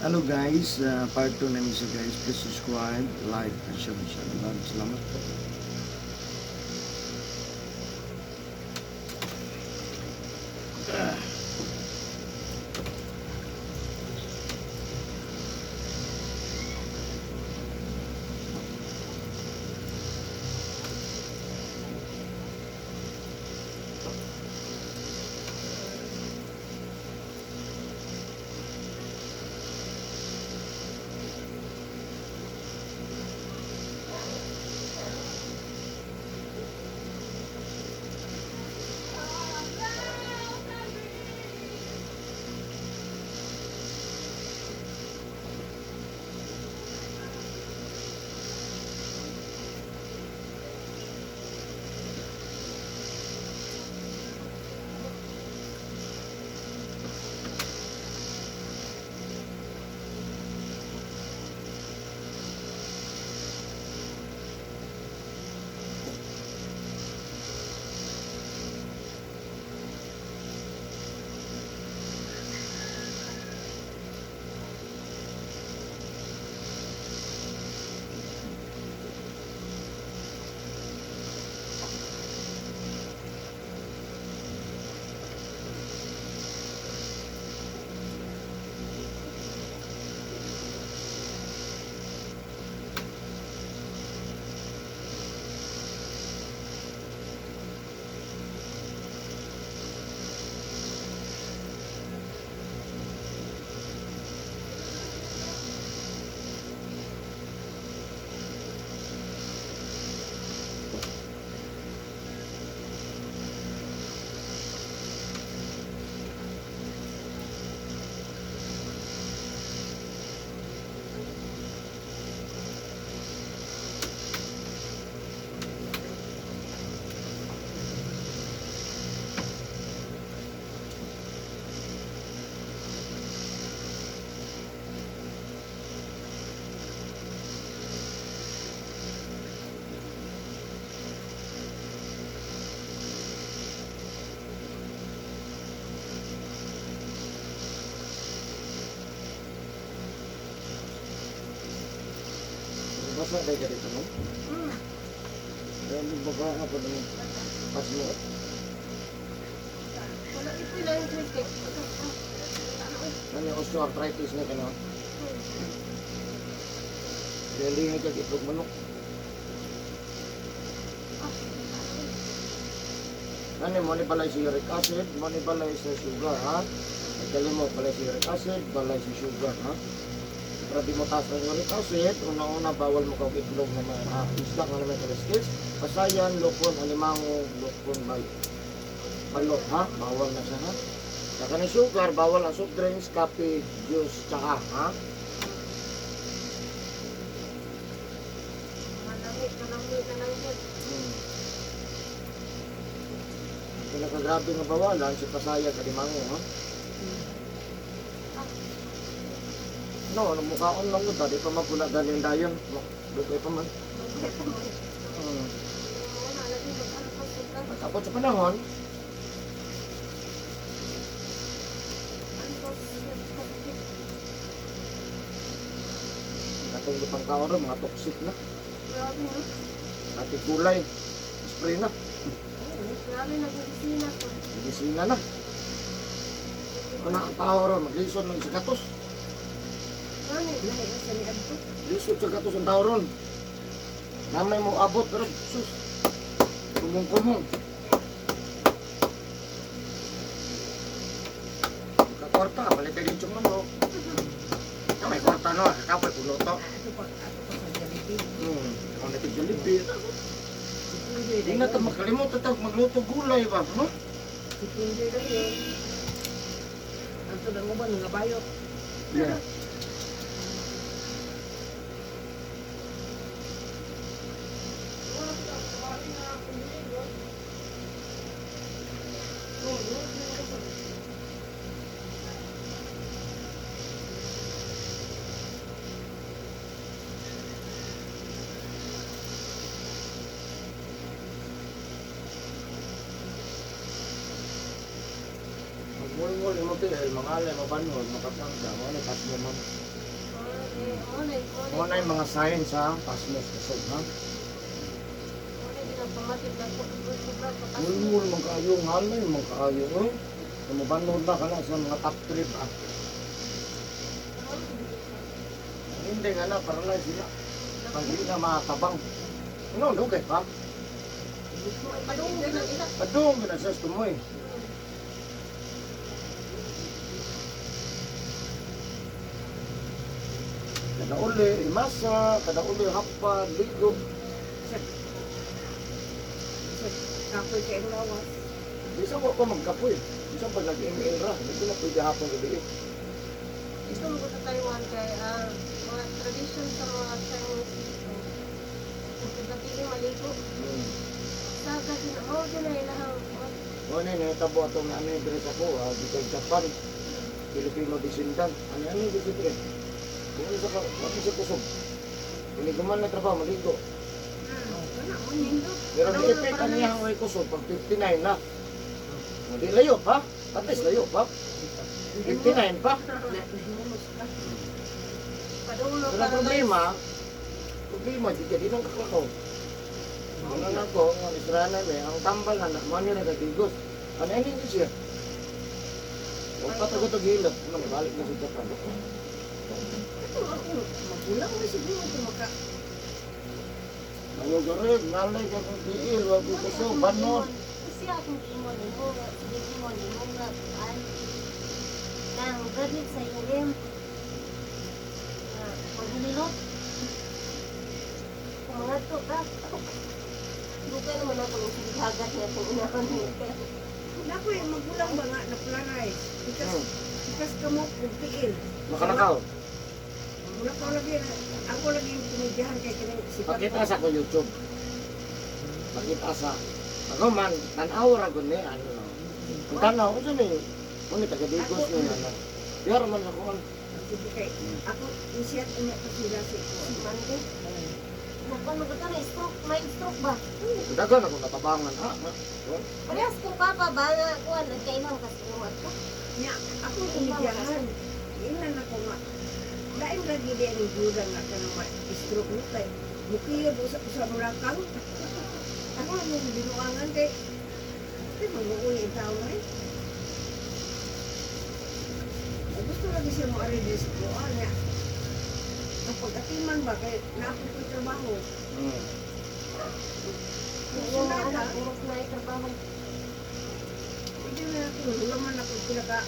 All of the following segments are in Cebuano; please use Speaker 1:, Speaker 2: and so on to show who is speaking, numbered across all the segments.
Speaker 1: Hello guys, part 2 namin siya, guys. Please subscribe, like, and share. Maraming salamat po. Basa kayo ka dito, no?
Speaker 2: Hmm.
Speaker 1: Kaya may baba ka pa naman. Pas mo.
Speaker 2: Wala ito lang yung cheesecake.
Speaker 1: Ano yung osteoarthritis na ka, no? Dali nga kag itlog manok. Ano mo ni balay sa uric acid, mo ni balay sa sugar, ha? Nagkali mo balay sa uric acid, balay sa sugar, ha? Para di mo taas ng uric acid, una-una bawal mo kag itlog na may isda nga naman cholesterol. Pasayan, lukon, alimango, lukon, may balot, ha? Bawal na siya, ha? Saka ni sugar, bawal ang soft drinks, kape, juice, tsaka, ha?
Speaker 2: Malamig, malamig na lang yun.
Speaker 1: Ang pinakagrabe nga bawalan, si Pasaya, kalimango, ha? No, ano mukhaon lang ko, di pa mapula galing dayon. Dugay pa man.
Speaker 2: Wala, lagi mag-alpas ka.
Speaker 1: Pagkabot sa panahon, katong gipang kaon ro, mga toxic na.
Speaker 2: Grabe, no?
Speaker 1: Ati kulay, spray na,
Speaker 2: Grabe, nag-opisina ko.
Speaker 1: medisina na. Ano ang tao ro, maglisod ng sa gatos.
Speaker 2: Gani, lahi na sa liad ko.
Speaker 1: Lisod sa gatos ang tao ron. Namay mo abot, pero sus, kumong-kumong. Kakwarta, balik kayo yung manok. Ah, may kwarta no, kakapoy kung luto.
Speaker 3: Ato pa sa Jollibee.
Speaker 1: Ako na Jollibee.
Speaker 3: Si Kunjoy
Speaker 1: Di na ito makalimutan ito, magluto gulay ba, no?
Speaker 3: Si Kunjoy lang yun. Ato lang uban nga bayot.
Speaker 1: Yeah. Magmulmul, mo tiil, mga alay, mabanhod, makapangka, mga pas mo, ma'am.
Speaker 2: Mo na
Speaker 1: Mo na yung mga sign sa pasmos kusog, ha?
Speaker 2: Mo na ginapamatid na ko sobra ka
Speaker 1: Uy, mo man kaayo, ngalay man kaayo, oy. Tumubanod na ka na sa mga top trip, ah. Hindi nga na, paralyze sila. Pag di na makatabang. Ano, dugay pa.
Speaker 2: Padung na ila.
Speaker 1: Padung, ginasas tumoy. Kada uli, imasa, kada uli, hapa, ligo.
Speaker 3: Sa kapoy kay ang lawas.
Speaker 1: Bisan ko magkapoy. Bisan pag nag-ML ra, hindi na pwede hapon gabi eh.
Speaker 2: Ito mo sa Taiwan kay mga tradition sa mga Chinese dito. Kung gabi maligo, sa gabi na mo dyan na ilahang
Speaker 1: Mo na nahitabo atong ano yung diri sa ko, ah, gikan Japan, Filipino descendant. Ano ano yung disiplin? Kung isa ka, wala siya kusog. Hindi guman na trabaho, maligo.
Speaker 3: Wala mo nindot.
Speaker 1: Pero ang effect ano niya ang kusog pag 59 na. Hindi layo pa. At least layo pa. 59 pa.
Speaker 3: Nahimulos ka.
Speaker 2: Padung no
Speaker 1: Pero ang problema, problema, di ka di lang kaklakaw. Ano na ko, ang israna eh, ang tambal na na, mo nila katigos. Ano ano yun siya? Huwag pa tagot og hilot, ano, balik na sa Japan.
Speaker 3: Ito ako, magulang mo siguro ito maka.
Speaker 1: Ayaw garig, nalay ka kung tiil, wag ko kusog, banot.
Speaker 2: Kasi akong ingon nimo nga sige ingon nimo nga an nang graduate sa UM nga maghilot. Kung mga to ka, dugay naman ako ng hagat niya kung inahan niya.
Speaker 3: Nako eh, magulang ba nga na planays? Because, because kamo kung tiil.
Speaker 1: Makalakaw.
Speaker 3: Wala ko lagi, ako lagi yung tumidyahan kay kining si
Speaker 1: Pakita sa ko YouTube. Pakita sa. Ako man, tanaw ra gud ni ano. No. Ang tanaw ko ni. Muni taga Digos ni ano. Diar man ako an.
Speaker 3: Sige kay, ako isiyat niya ko sila si
Speaker 2: Si Mandy. Nakuha mo na stroke, mild stroke ba?
Speaker 1: Dagan ako natabangan ha.
Speaker 2: Parehas kong papa ba nga kuan nagkailang kasi mo ato.
Speaker 3: Nya, ako tumidyahan. Ingnan ako nga. Lain lagi di ang duda nga kanang ma-stroke mo kay mukiyod usa-usa mulakang. Ako lang yung binuangan kay kay maguuli ang tao eh. Ay, gusto lagi siya mo ari sa kuan niya. Kapag atiman ba kay naapod ko'y trabaho.
Speaker 2: Yung mga anak, urok na trabaho.
Speaker 3: Hindi na ako, wala man ako pila ka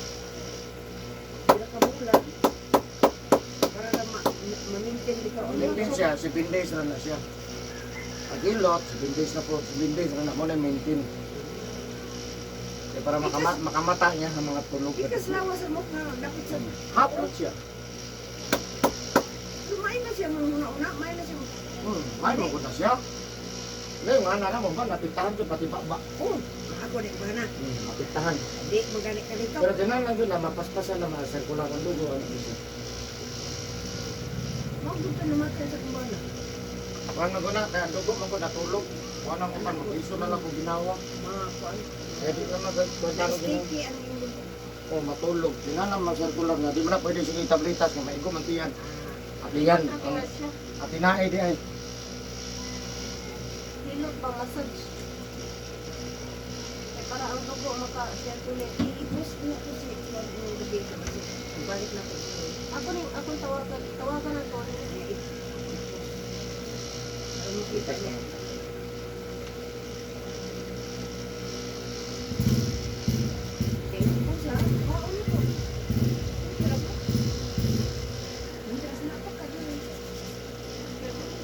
Speaker 3: bulan. Para na ma-maintain di ka.
Speaker 1: Maintain siya, 7 days ra na siya. Pag-ilot, 7 days na po, 7 days ra na mo na maintain. Kaya para makamata niya ang mga tulog.
Speaker 3: Because lawas sa mukha, dapat sa...
Speaker 1: Hapon siya.
Speaker 3: Lumain na siya muna-una, may na siya.
Speaker 1: May mo na siya. Ngayon nga na mo ba napitahan ko pati ba.
Speaker 3: Oh, ako di ba na?
Speaker 1: Napitahan.
Speaker 3: Di, magalit ka dito.
Speaker 1: Pero kinahanglan doon na mapaspasan na mga sirkular ang dugo ano siya.
Speaker 3: Huwag ka namatay sa kumbana.
Speaker 1: Kuan na guna kaya ang dugo man ko natulog. Kuan ang upan mag-iso na lang kung ginawa.
Speaker 3: Mga kuan.
Speaker 1: Kaya di na mag-kuan ginawa.
Speaker 3: Sticky ang iyong dugo.
Speaker 1: O matulog. Kinahanglan masirkular nga di mo na pwede sige tablitas nga maigo man tiyan. Atiyan.
Speaker 2: Ako na siya.
Speaker 1: Atinae di ay.
Speaker 2: Hilot ba massage? Kay para ang dugo maka-circulate.
Speaker 3: I-post na ko si kuan yung gabi ka kasi balik na ko.
Speaker 2: Ako ning akong tawagan, tawagan ako ni
Speaker 3: I-post. Para makita niya. Okay, post ha. Baon ko. Pero po. Mientras na pa ka dun.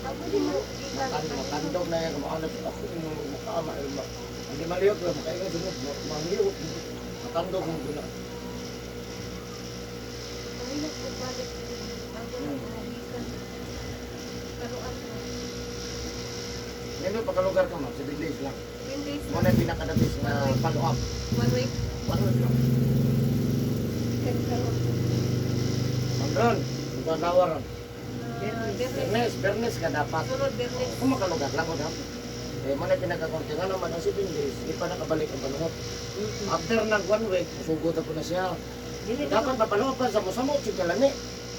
Speaker 2: Ako din mo
Speaker 1: Matandog na yan. Kung ano ako yung mukha ma. Hindi maliyot lang makaingat sunod. Maliyot. Matandog mo guna.
Speaker 2: Mahilot ko balik ang gikan. Pero ako,
Speaker 1: Ngayon pagkalugar ka ma'am, 7 days lang.
Speaker 2: 10 days
Speaker 1: Muna yung pinakadabis na follow up.
Speaker 2: one week.
Speaker 1: 1 week lang.
Speaker 2: Kan karon.
Speaker 1: Ma'am Ron, ito ang dawa ron.
Speaker 2: Bernes.
Speaker 1: Bernes, Bernes ka dapat.
Speaker 2: Sunod Bernes.
Speaker 1: Kung makalugar lang ko dapat. Eh, muna yung pinakakonti nga naman ang 7 days, hindi pa nakabalik ang panuhot. After ng 1 week, sugod na po na siya.
Speaker 3: Dili
Speaker 1: Dapat mapaloob ka sa musamo, siya lani.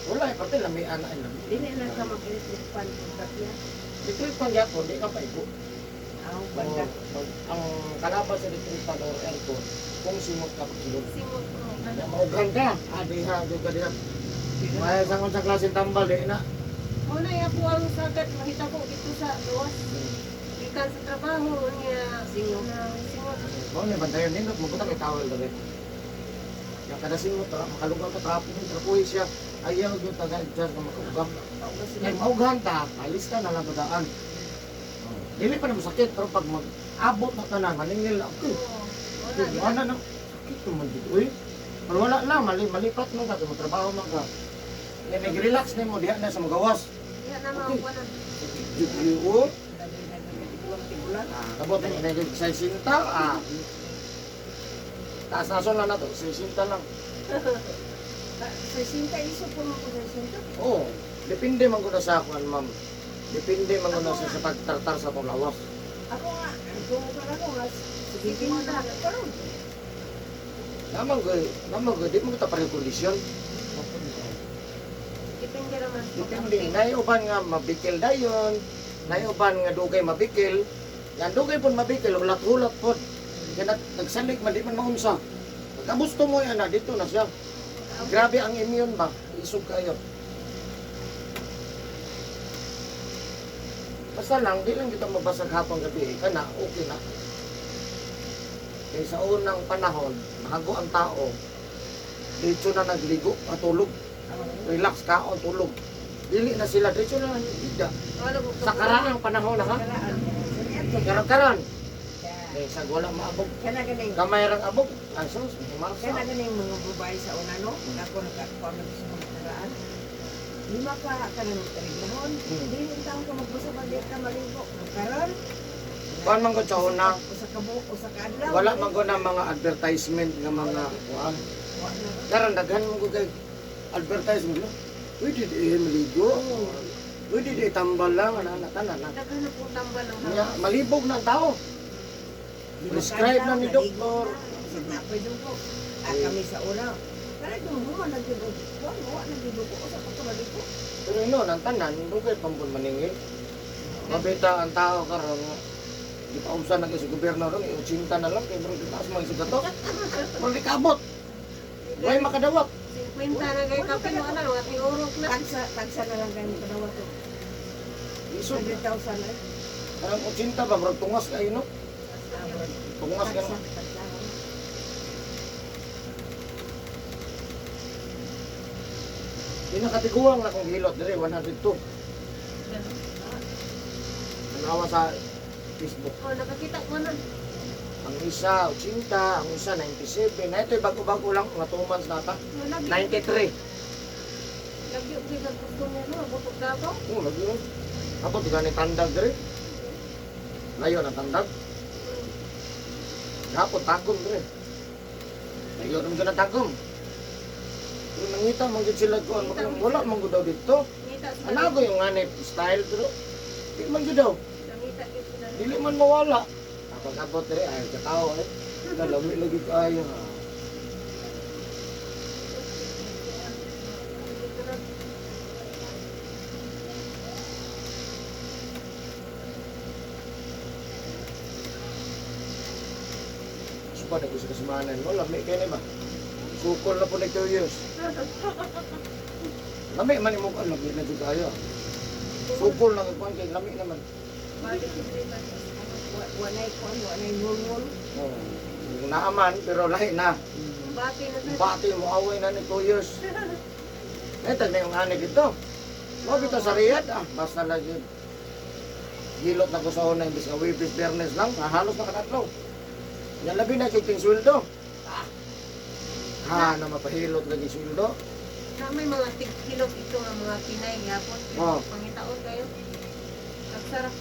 Speaker 1: Wala eh, pati lamian ay lami.
Speaker 3: Dili na ka mag-electric fan kung tatya.
Speaker 1: Electric fan gyapon, di ka paigo.
Speaker 3: Aw, banda.
Speaker 1: Oo, ang kalaban sa electric fan or aircon, kung simot ka pagsulod.
Speaker 2: Simot ko.
Speaker 1: Kaya maughan ka. Ah, diha, di ka diha. May sa kung sa klaseng tambal, di na.
Speaker 2: Muna ako ang sagat mahita ko dito sa gawas. Gikan sa trabaho niya.
Speaker 3: Singot.
Speaker 2: Na, singot.
Speaker 1: Mao ni bantayon nindot mo kutang itawel dali. Yang kada simot ra makalugaw ka trapo ni trapuhi siya. Ayaw gyud taga adjust nga makaugam. Kay maughan ta, alis ka na lang tudaan. Dili pa na masakit pero pag mag-abot na tanan maningil na okay.
Speaker 2: Oo. Wala.
Speaker 1: Okay, wala na. Sakit naman dito eh. Pero wala lang, mali, malipat man ka, kung trabaho man ka. Kaya nag-relax na mo, diha na sa magawas.
Speaker 2: Diha na maughan.
Speaker 1: Jugo,
Speaker 3: Labi na gagawin tigulan.
Speaker 1: Abot na nag 60, ah. Taas na lang na to, 60 lang.
Speaker 3: Sa sinta iso po mo ko sa sinta.
Speaker 1: Oo, depende man ko na sa akuan, ma'am. Depende man ko na sa pagtartar sa atong lawas.
Speaker 3: Ako nga, kung ako nga, sige na karon.
Speaker 1: Naman ko, di mo kita pareho kondisyon.
Speaker 2: Depende raman. sa
Speaker 1: Depende, naiuban nga mabikil dayon, naiuban nga dugay mabikil. Yan dugay pon mabikil, hulat-hulat pon. Kaya nagsalig man, di man maunsa. Pagkabusto mo yan na, dito na siya. Grabe ang immune ba? Isog kayo. Basta lang, di lang kita mabasag hapong gabi. Eh, kana, okay na. Kaya sa unang panahon, mahago ang tao, dito na nagligo, matulog. Relax kaon, tulog. Dili na sila, dito na ida.
Speaker 2: Wala ko.
Speaker 1: Sa karaang panahon na ha?
Speaker 3: Karaan.
Speaker 1: Karon-karon. Eh, sa wala maabog.
Speaker 3: Kana ganing
Speaker 1: Gamay rang abog. Ay, sus, marsa.
Speaker 3: kana ganing mga babae sa una no, ako nakakuha man sa mga karaan. Lima ka kanang reglahon, dili ang taon ka magbasa ba di ka maligo. Karon
Speaker 1: Kuan man ko sa una,
Speaker 3: usa ka buok, usa ka adlaw.
Speaker 1: wala man ko na mga advertisement nga mga kuan.
Speaker 3: Wa na.
Speaker 1: Karon daghan mo ko kay advertisement no. Pwede di maligo. Pwede di tambal lang ana ana tanan na.
Speaker 2: Daghan na pong tambal ang
Speaker 1: Nya, malibog na ang tao.
Speaker 3: Lima ka
Speaker 1: Prescribe na
Speaker 3: adlaw,
Speaker 1: ni
Speaker 3: naligo
Speaker 1: doktor.
Speaker 3: na. Sa napoy dugo. Ah, kami sa una. Kana yung human na gyud og kuan, wa na gyud og usa pa ka maligo.
Speaker 1: Pero ino nang tanan dugay pampun maningil. Mabita ang tao karon nga di pa usa na kay sa gobyerno ron, 80 na lang kay murag taas mga isig to. Murag di kabot. Way makadawat.
Speaker 2: 50 na kay kapin mo ana mga tiurok na.
Speaker 3: Tagsa tagsa na lang gani kadawa to.
Speaker 1: Isog
Speaker 3: 100,000 eh.
Speaker 1: parang 80 ba murag tungas kayo no? Tungas ka
Speaker 3: Tagsa,
Speaker 1: no?
Speaker 3: tagsa.
Speaker 1: Pinakatiguang na kong hilot dire 102. Tanawa sa Facebook.
Speaker 2: Oh, nakakita ko na.
Speaker 1: Ang isa 80, ang isa 97. Na ito'y bago-bago lang, mga 2 months na ata.
Speaker 2: Lagi.
Speaker 1: 93.
Speaker 2: Lagi og gid ang customer no, butok dabaw.
Speaker 1: Oo, lagi yun. Ako, di ni tandag dire. Layo na tandag. Dapat tagom dire. Layo naman na tagom. Pero nangita man gid sila ko, wala man gud daw dito.
Speaker 2: Ngita sila.
Speaker 1: Ano ko yung anip style pero di man gud daw.
Speaker 2: Nangita gid sila.
Speaker 1: Dili man mawala. Kapag abot dire ay sa tao eh. Kalami lagi kaayo. Suba na ko sa kasamanan mo, lami kayo na ba? Sukol na po na 2 years. Lami man mo ko, lami na jud kayo. Sukol na ko kay lami naman.
Speaker 2: Balik gid ba?
Speaker 3: Wa nay kuan, wa nay ngulngul.
Speaker 1: Oh, naaman pero lahi na.
Speaker 2: Bati na sa.
Speaker 1: Bati mo away na ni 2 years. Eh, tag na yung anig ito. Mo bitaw sa Riyadh, ah, basta lagi gilot na ko sa una imbis nga Webes Biyernes lang, ah, halos na katatlo. Yan labi na kay ting sweldo. Ah, ha, na mapahilot lagi sweldo.
Speaker 2: Na may mga tigkilog ito nga mga Pinay yapon.
Speaker 1: Oh.
Speaker 2: Pangitaon kayo. Aksara.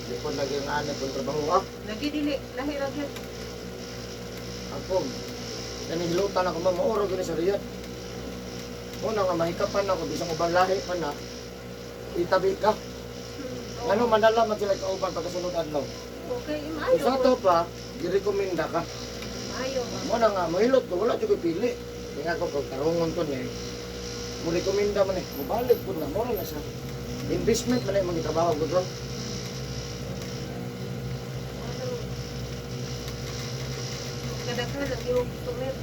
Speaker 1: Di po lagi ang anig kung trabaho ah.
Speaker 2: Lagi dili lahi ra gyud.
Speaker 1: Ako, kanihilutan ako, ma'am, mauro gini sa Riyadh. Una nga, mahikapan ako, bisang ubang lahi pa na, itabi ka. Ano, manala man sila kauban pagkasunod adlaw.
Speaker 2: Okay,
Speaker 1: Kung
Speaker 2: maayo.
Speaker 1: sa ato pa, girekomenda ka.
Speaker 2: Maayo ba?
Speaker 1: Mo na nga, mahilot ko, wala jud ko'y pili. Kaya ako, kung tarungon ko ni, Mo rekomenda man eh, mobalik pud na mura na siya. Investment man ay mga trabaho gud ron.
Speaker 2: Ano? Kadaghan ang imong customer.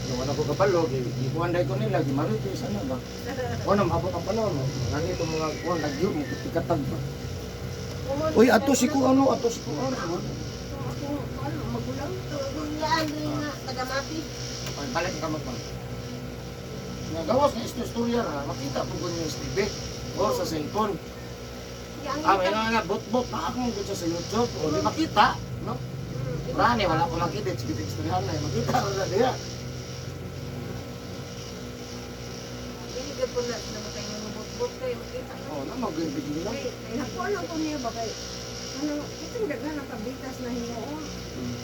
Speaker 1: No, wala ko kabalo, gikuan dai ko nila, gimarites ana ba. Wala maabot ang panahon mo. Ngani itong mga kuan nagyo mo tikatag ba. Uy, ato si ko ano, ato si ko ano.
Speaker 3: Ako, ano, magulang.
Speaker 2: Yaan rin nga taga-Mapi.
Speaker 1: Ay, balik ka magpang. Nga gawas nga istorya ra, makita po ko niyo sa TV or sa cellphone.
Speaker 2: Yang
Speaker 1: Ah, may nga nga bot-bot na akong gud sa YouTube o di makita, no? Rani wala ko makita, sige istoryahan na makita ra diya.
Speaker 2: Dili gyud po na sila matay nga bot-bot kay makita.
Speaker 1: Oh, na mag-video nila.
Speaker 2: Kay
Speaker 3: Ako lang ko niya ba kay ano, itong daghan ang kabitas na hinuon.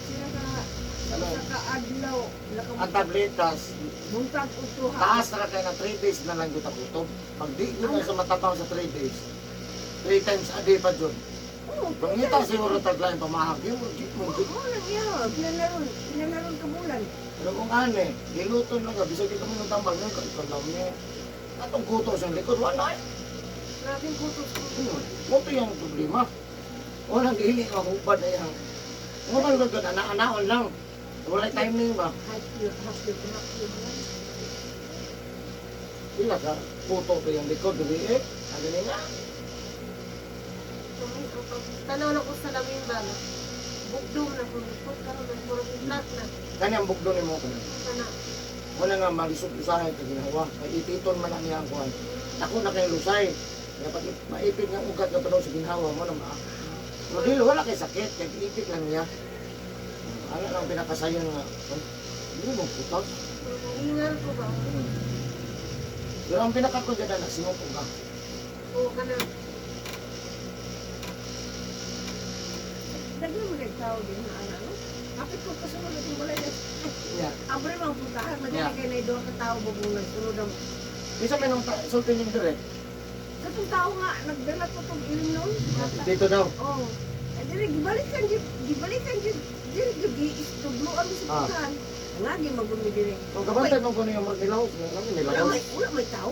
Speaker 3: Sila ka
Speaker 1: Ano?
Speaker 3: sa kaadlaw,
Speaker 1: Ang tabletas,
Speaker 3: buntag udto ha.
Speaker 1: taas na kay na 3 days na lang gyud ang gutom. Pag di ko na sa matabang sa 3 days, 3 times a day pa jud.
Speaker 3: Oo,
Speaker 1: Pangita siguro taglain pamahag yung mo gud.
Speaker 3: Oo lang iya, pinanaron ka bulan.
Speaker 1: Pero kung ane, giluto lang ka, bisag dito mo yung tambal ngayon, ikaw lang niya. Atong kuto sa likod, wala eh.
Speaker 2: Grabing kutos ko.
Speaker 1: Moto yung problema. Walang dili mahubad na yan. Nga man gud ana-anaon lang. Wala timing ba?
Speaker 3: Half half half lang.
Speaker 1: Pila ka, puto to yung likod, dili eh. Ano ni nga?
Speaker 2: Tanaw na ko sa lamin ba na. Bugdom na kung likod karon na puro flat na.
Speaker 1: Kani ang bugdo nimo kani.
Speaker 2: Kana.
Speaker 1: Wala nga malisod usahay kay ginawa. Kay ipiton man ang iyang kuan. Ako na kay lusay. Nga pag maipit nga ugat nga panahon sa ginhawa mo na maa. Pero dili wala kay sakit, kay ipit lang niya. Ala lang pinakasayon nga. Hindi mo putot.
Speaker 2: Ingal ko ba?
Speaker 1: Pero ang pinakakon dyan na singop ka.
Speaker 2: Oo kana.
Speaker 3: Daghan mo tao din na ana no. Kapit ko kasunod itong balay na.
Speaker 1: Yeah.
Speaker 3: Abre man puntahan, madali
Speaker 1: Yeah.
Speaker 3: kay na duha ka tao bagong nagsunod ang
Speaker 1: Bisa may nung sulti niyong dire.
Speaker 3: Katong tao nga nagdala ko tong ilim noon.
Speaker 1: Dito daw.
Speaker 3: Oh. Ay dili gibalikan jud, gibalikan jud. Dili jud giistubloan sa
Speaker 1: Ah.
Speaker 3: puntahan. Nga gi magumi dili.
Speaker 1: Kung kabantay mo kuno yung magnilaw,
Speaker 3: Wala
Speaker 1: nilaw.
Speaker 3: may tao.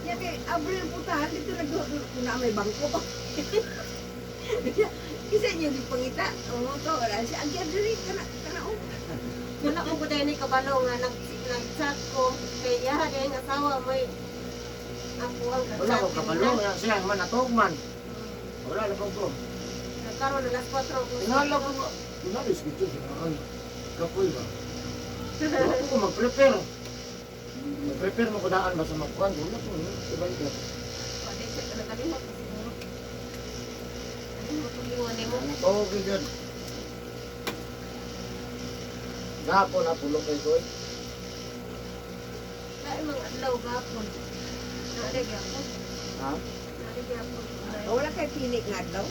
Speaker 3: Nya kay abre ang puntahan dito nagduha kung na may bangko. Isa niyo gipangita. Oo to, wala siya agi diri kana kana oh.
Speaker 2: Wala ko ko dahil ni kabalo nga nag nag-chat ko kay yaha dahil nga asawa may ako ang
Speaker 1: Wala ko kabalo nga siya man atog man. Wala na po ko.
Speaker 2: Nagkaroon alas 4 ko.
Speaker 1: Tingala ko nga. Tingala is dito ay. Kapoy ba? Wala ko mag-prepare. Mag-prepare mo ko daan ba sa magkuhan? Wala ko. Diba ito?
Speaker 2: Pwede siya ka nakalimot ko siguro. Kalimot ko yung nimo.
Speaker 1: Okay, good. Gapon na pulo kay Koy.
Speaker 2: Dahil mga adlaw gapon. Naari gyapon.
Speaker 1: Ha?
Speaker 2: Naari gyapon.
Speaker 3: Wala kay pili nga adlaw.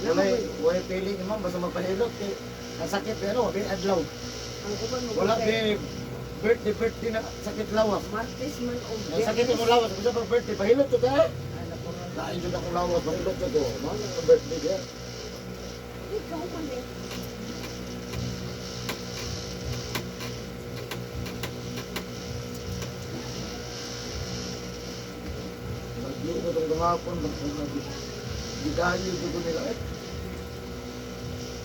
Speaker 1: Wala, wala pili ni ma'am. Basta magpahilot. Kay, ang sakit pero, wala adlaw.
Speaker 3: Ang uban mo
Speaker 1: Wala
Speaker 3: kay
Speaker 1: be birthday birthday na sakit lawas.
Speaker 3: Martes man o
Speaker 1: Ang sakit mo lawas, basta pag birthday pahilot to ka.
Speaker 3: Ano ko na.
Speaker 1: Lain jud akong lawas, pahilot to ko. Mao na ang birthday niya.
Speaker 3: Ikaw man eh.
Speaker 1: Nagluto tong gahapon, gidayo jud ko nila eh.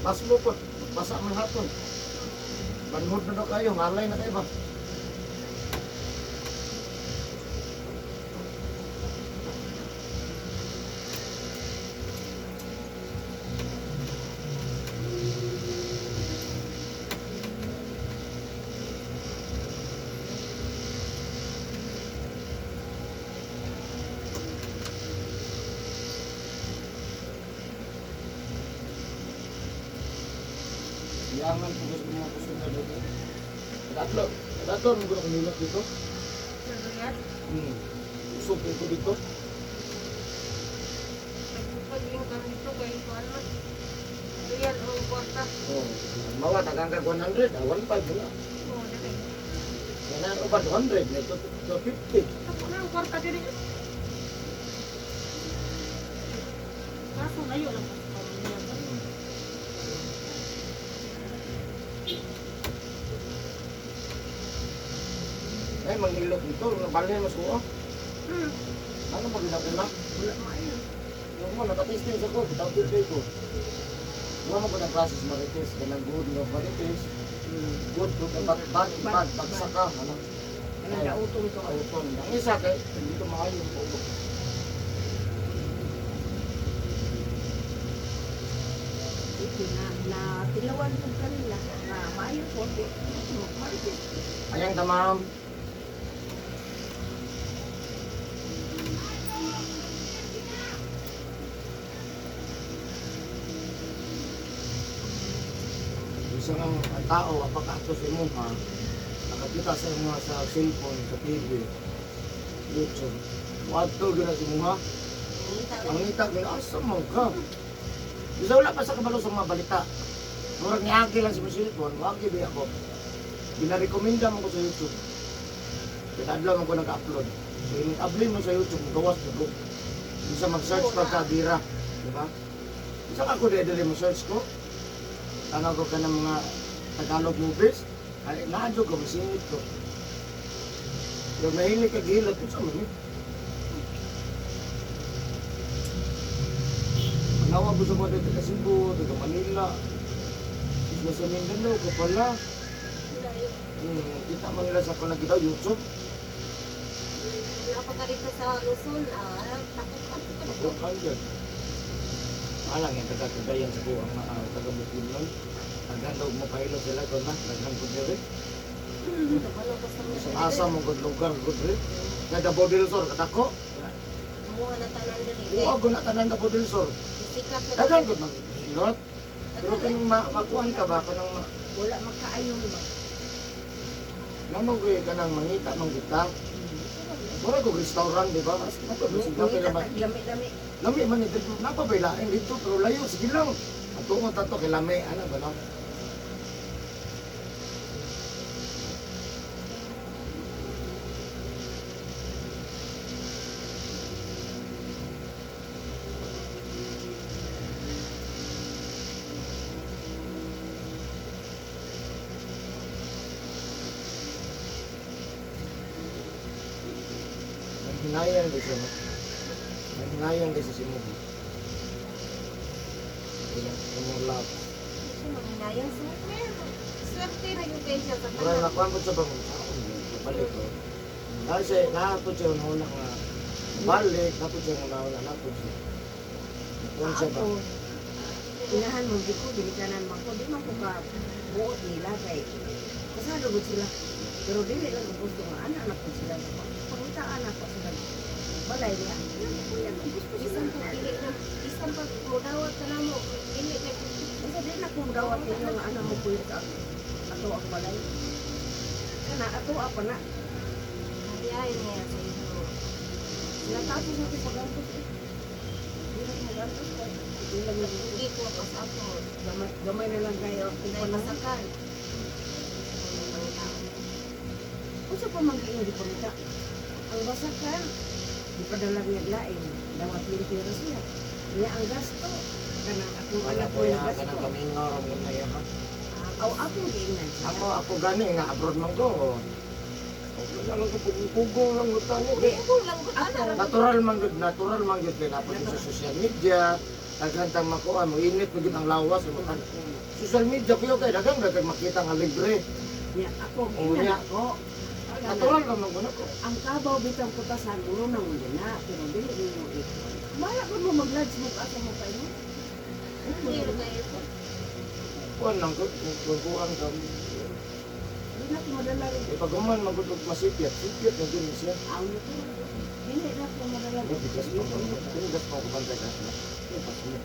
Speaker 1: Mas mo po, basa man hapon. Manhod na daw kayo, ngalay na kayo ba? Siyangan po gusto mga customer dito. Tatlo, tatlo, mo ko nilot dito.
Speaker 2: Naguyat.
Speaker 1: Usog dito dito.
Speaker 2: Nagpupag-ing kami dito kay kuan man. Real ang kwarta.
Speaker 1: Oh, mawa tagang kag 100, ah, 15 wala.
Speaker 2: Oo, dili.
Speaker 1: Yan ang uban 200, may 250.
Speaker 2: Ako na ang kwarta dili. Kaso layo lang sa pamilya.
Speaker 1: Ay, manghilot dito. Nabalhin mas ko. Ano ba ginaguna?
Speaker 3: Wala maayo.
Speaker 1: Yung mo, nakatisting sa ko. Bitawin kayo ko. Wala mo ko ng classes marites. Kanang good nga marites. Good to bag bag bag bagsak ka. Ano?
Speaker 3: Kanang dautong to.
Speaker 1: Auton. Ang isa kay hindi ko maayo po.
Speaker 3: Ito na na tilawan ko kanila na maayo po. Marites.
Speaker 1: Ayan ta ma'am. Isa nga ang tao, apakato sa imo ha, nakakita sa imo sa cellphone, sa TV, YouTube. Wadto gina sa imo ha. Ang ngita gina, asa man ka? Bisa wala pa sa kabalo sa mga balita. Murag niagi lang sa mga cellphone, wagi ba ako. Ginarekomenda mo ko sa YouTube. Pinadlaw mo ko nag-upload. So, in-upload mo sa YouTube, gawas na ko. Bisa mag-search pa ka, bira. Di ba? Bisa ako dili mo search ko. Tanaw ko ka ng mga Tagalog movies. Ay, naadyo ko, masingit ko. Pero mahilig ka gilot, unsa man eh. Manawa ko sa mga taga Cebu, taga Manila. Isla sa Mindanao ko pala.
Speaker 2: Layo.
Speaker 1: Kita man nila sa kanang kita YouTube.
Speaker 2: Wala pa ka rito sa Luzon. Ah, takot ka.
Speaker 1: Ako kaya. Alang yung taga Cagayan sa buong mga taga Bukidnon. Daghan daw mapahilo sila ko na, daghan ko diri.
Speaker 2: Kabalo ko sa mga
Speaker 1: Sa asa mo gud lugar gud diri. Kaya Davao del Sur katako.
Speaker 2: Kumuha na tanan diri.
Speaker 1: Uwa gud na tanan Davao del Sur.
Speaker 2: Sikat na.
Speaker 1: Daghan gud maghilot. Pero kanang makuan ka ba kanang
Speaker 3: Wala makaayo ba.
Speaker 1: namang ko kanang mangita man kita. Mura ko restaurant di ba? Mas
Speaker 3: Mangita
Speaker 1: mapabay
Speaker 3: lami-lami.
Speaker 1: Lami man ito, napabailain dito, pero layo, sige lang. At tungo tato kay lami, ano ba no? Nanghinayang din siya, no? Nanghinayang din siya si Mugo. Ilang imong love.
Speaker 2: Siya manghinayang sa swerte na yung kay siya sa
Speaker 1: Mura
Speaker 2: tanan.
Speaker 1: nakuha ko sa bang balik ko. Kasi naapod siya una nga balik, napod siya una napod siya. Nakuha siya ba?
Speaker 3: Ako, inahan mo di ko ginikanan man ko di man ko ka buot nila kay kasado gud sila. Pero dili lang ko gusto nga anak na ko sila. Pangitaan ako sila. Balay niya. Yan ko yan ang gusto sila.
Speaker 2: Bisan pag dili na bisan pag mudawat ka na mo, dili na
Speaker 3: Kasi di na kong dawat ninyo nga anak mo kuya sa ato ang balay. Kana ato apa na.
Speaker 2: Ay niya sa iyo.
Speaker 3: Natapos ako pagantos eh. Di na ko magantos kay di lang na
Speaker 2: Hindi ko ako sa ako.
Speaker 3: gamay, gamay na lang kayo akong
Speaker 2: Dahil
Speaker 3: panahon.
Speaker 2: masakan.
Speaker 3: Unsa pa man giingon di pangita? Ang basakan, di padala niya lain. Dawat limpyo ra siya. Niya ang gasto. Kanang akong
Speaker 1: Wala
Speaker 3: anak
Speaker 1: ko
Speaker 3: ko yung
Speaker 1: ya,
Speaker 3: gasto.
Speaker 1: kanang kamingaw, ramon na yan. Ha?
Speaker 3: Aw akong giingnan siya.
Speaker 1: Ako, ako gani nga abroad man ko. Wala lang ko pugong lang ko tani.
Speaker 3: Di,
Speaker 2: Kung lang ko
Speaker 3: Ako.
Speaker 1: Natural man gud, natural man gud kay napod sa social media. Daghan tang makuha mo init mo gud ang lawas mo kan. Social media kuyo kay daghan daghan makita nga libre.
Speaker 3: Niya ako
Speaker 1: Oo,
Speaker 3: giingnan
Speaker 1: niya.
Speaker 3: ako. Kanang-
Speaker 1: Natural lang man gud ako.
Speaker 3: Ang kabaw bitang putasan ulo na mo na pero dili nimo ito. Mala ko mo mag-lodge mo ka sa mo kayo.
Speaker 2: Hindi rin kayo po.
Speaker 1: Kuan lang gud, kung kuan ka.
Speaker 3: Di na ko madala rin.
Speaker 1: Eh pag human man gud og masipyat, sipyat na gud ni siya.
Speaker 3: Ang natural. Dili na ko madala.
Speaker 1: Ano bigas pa ko. Bigas pa ko bantay ka. Pas mo.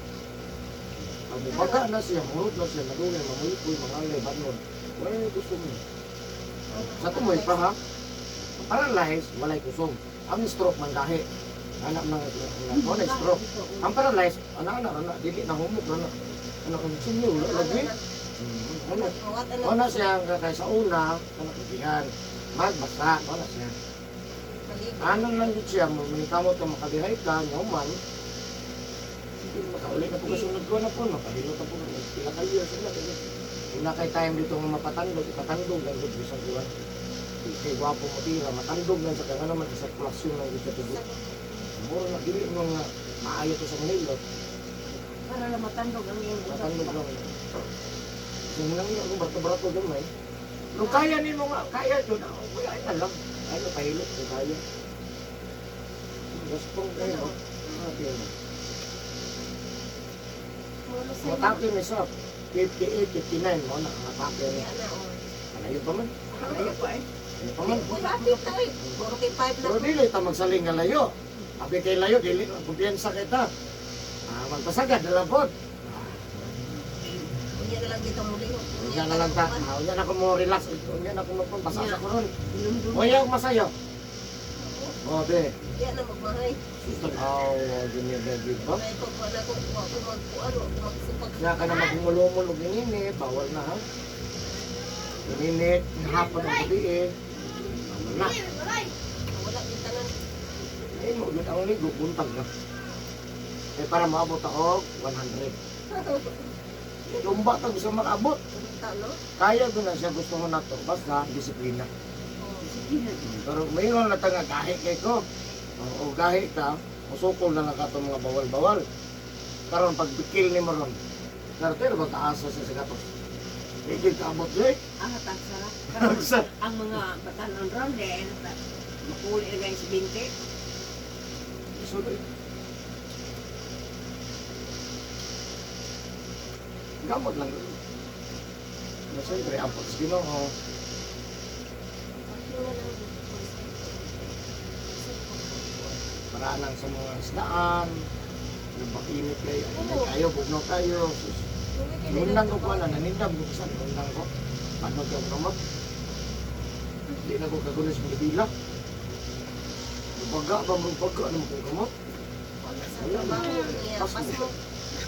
Speaker 1: Ang mubaga na siya, murot na siya, nagugay, mamuypoy, mangalay, banon. Wala yung gusto mo. Sa tumoy pa ha, ang paralyze, walay kusog. Ang stroke man dahi. Anak mga mo na stroke. Ang paralyze, anak anak anak dili na humok na anak ang sinyo wala lagi. Ano? Wala siya ang kay sa una, anak gihan. Magbasa, wala siya. Ano lang yun siya, manikamot ka makadihay ka, nyauman. Sige, makauli na po kasunod ko na po, makahilot na po, pila ka years na. Una kay time dito nga mapatandog, ipatandog lang gud bisan kuwan. Kay gwapo mo tira, matandog lang sa kanya naman sa sirkulasyon ng gusto tubo. Mura na dili mo nga maayo to sa Manila.
Speaker 3: Para lang matandog ang iyong utak.
Speaker 1: Matandog lang. Sinang niya ako brato-brato gamay. Pero kaya nimo nga, kaya jud ako. Kaya na lang. Ano pahilot kung kaya. Gustong kayo. Ah, Matake ni sa 58, 59 mo na matake ni. Alayo pa man.
Speaker 3: Ayaw pa eh.
Speaker 1: Alayo pa man.
Speaker 2: Lapit na eh. 45 na.
Speaker 1: Pero dili ta magsaling nga layo. Abi kay layo dili kumpiyansa kita. Ah, magpasagad na lang pod.
Speaker 2: Unya na lang dito muli.
Speaker 1: Unya na lang ta. Ah, unya na ko mo relax. Unya na ko magpapasa sa koron.
Speaker 3: Inumdum.
Speaker 1: Unya ako masayo. Oh, be.
Speaker 2: Iya na magmahay.
Speaker 1: Susan, aw, ganyan na gyud ba?
Speaker 2: May pagkuhan ako, wa ko magkuhan, wa ko magsipag.
Speaker 1: Nga ka na magmulumol og ininit, bawal na ha. Ininit, hapon ang gabi eh. Bawal na.
Speaker 2: Wala kita tanan.
Speaker 1: Eh, mo gyud ang ligo, buntag na. Eh, para maabot ako, 100. Lumba ta gusto makaabot.
Speaker 2: Unta no?
Speaker 1: Kaya ko na siya gusto mo na to. Basta, disiplina. Pero mayroon na tanga gahi kay ko. O, o gahi ka, musukol na lang ka itong mga bawal-bawal. Karon pag bikil ni mo ron, pero pero ba taasa sa sigatos? Hindi ka abot eh.
Speaker 3: Ah, taksa ra. Karon, ang mga batanon ron, di, makuli na guys, 20.
Speaker 1: Suloy. Gamot lang. Na siyempre, ampot sa Ginoo. Paraan lang sa mga isdaan. Nabakinit kayo. Init kayo, bugno kayo. Sus. Nindang ko pala, nanindang ko sa nindang ko. Paano kayo kamot? Hindi na ko kagulis mga bila. Baga ba mo baga ano mo kong kamot?
Speaker 2: Sa trabaho niya. Pasmo.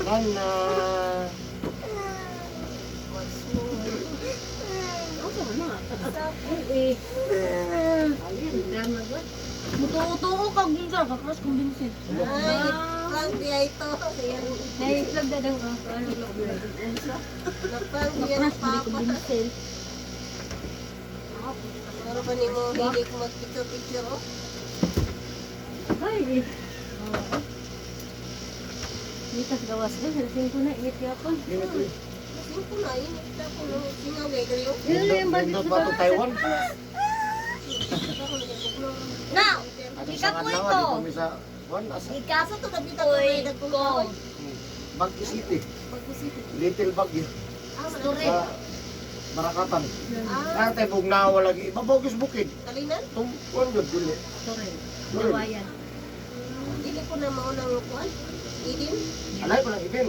Speaker 1: Nana.
Speaker 2: Pasmo.
Speaker 3: Ano na?
Speaker 4: Eh,
Speaker 3: Alin, drama ba?
Speaker 4: mutuo-tuo ka gunsa ka cross kumbinsin.
Speaker 2: Ay, prank niya ito.
Speaker 4: Naislag na daw ang ano
Speaker 2: Naprank niya ng
Speaker 4: Cross dili
Speaker 2: papa.
Speaker 4: kumbinsin.
Speaker 2: Ano ba ni mo hindi ko mag-picture-picture oh?
Speaker 4: Ay. Eh. Mitas gawas na, lasing ko na, init yapon.
Speaker 1: Init eh.
Speaker 2: Lasing ko na, init na ko no. Singaw eh, kayo.
Speaker 4: Yun na yung budget
Speaker 1: Nindot
Speaker 4: sa
Speaker 1: ba itong Taiwan?
Speaker 2: Now!
Speaker 1: Atong sa
Speaker 4: Ikaw
Speaker 1: adlaw,
Speaker 4: ito.
Speaker 1: di kami sa Juan, asa?
Speaker 2: Asa to nabita ko may nagkumahoy?
Speaker 1: Baguio City.
Speaker 2: Baguio City.
Speaker 1: Little Baguio.
Speaker 2: Ah,
Speaker 4: Story.
Speaker 1: Sa Barakatan.
Speaker 2: Ah,
Speaker 1: Ah, tayo bugnawa lagi. Ibabogis bukid.
Speaker 2: Talinan?
Speaker 1: Tungkol yun, dili.
Speaker 4: Sorry. Dawayan.
Speaker 2: Dili ko na maunang kuan. Idin?
Speaker 1: Alay pa lang ibin.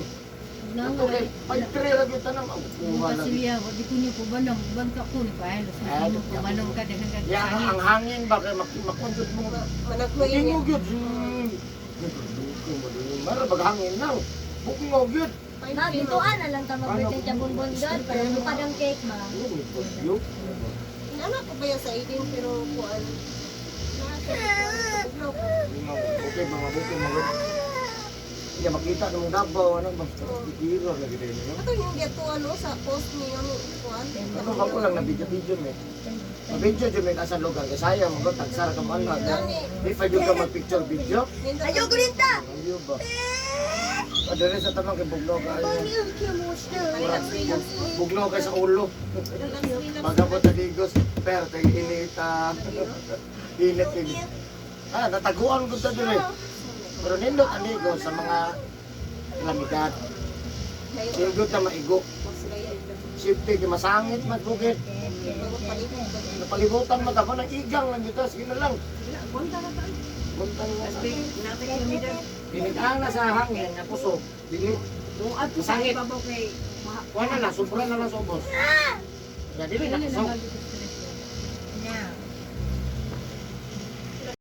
Speaker 4: Nang
Speaker 1: Okay, pag three lagi tanam, ang kuha lagi.
Speaker 4: Kasilya, di ko niyo po ba nang bangka ko ni pa lasing ko po ba nang kadaghan ka.
Speaker 1: Ya, ang hangin ba kay makunjud mo.
Speaker 2: Managmay niya.
Speaker 1: Tingog yun. Mara bag hangin lang. Bukngog yun.
Speaker 5: Ma, bituan na lang ta mag-birthday sa bonbon doon para lupad ang cake, ma.
Speaker 1: Ano, may bagyo.
Speaker 2: Inana ko ba yan sa idin pero kuan. Nasa ko.
Speaker 1: Okay, mga bukid, mga Ya, makita ng Davao, ano ba? Biro lagi din yun.
Speaker 2: Ato yung geto ano sa post niyo ni kuan.
Speaker 1: Ako ako lang na video-video me. Video jud me asa lugar kay sayang mo tagsara ka man na. Di pa jud ka mag-picture video.
Speaker 2: Ayaw ko rin ta.
Speaker 1: Ayo ba? Adere sa tamang kay bugno ka.
Speaker 2: Relax, relax.
Speaker 1: Bugno ka sa ulo.
Speaker 2: Relax, relax.
Speaker 1: Pagabot sa Digos, pero kay inita. Init init. Ah, nataguan ko ta dire. Pero nindot ang Digos sa mga lamidad. Sigod na maigo. Safety kay masangit man bukid. Napalibutan man ako ng igang lang dito. Sige na lang.
Speaker 3: Punta na tayo.
Speaker 1: Buntang nga sa...
Speaker 3: Nasa kilometer.
Speaker 1: Pinigang na sa hangin nga puso. Dili.
Speaker 3: Kung ato sa
Speaker 1: Masangit.
Speaker 3: ibabaw kay
Speaker 1: Kuha na lang, sobra na lang sa ubos. Ya, dili na kusog.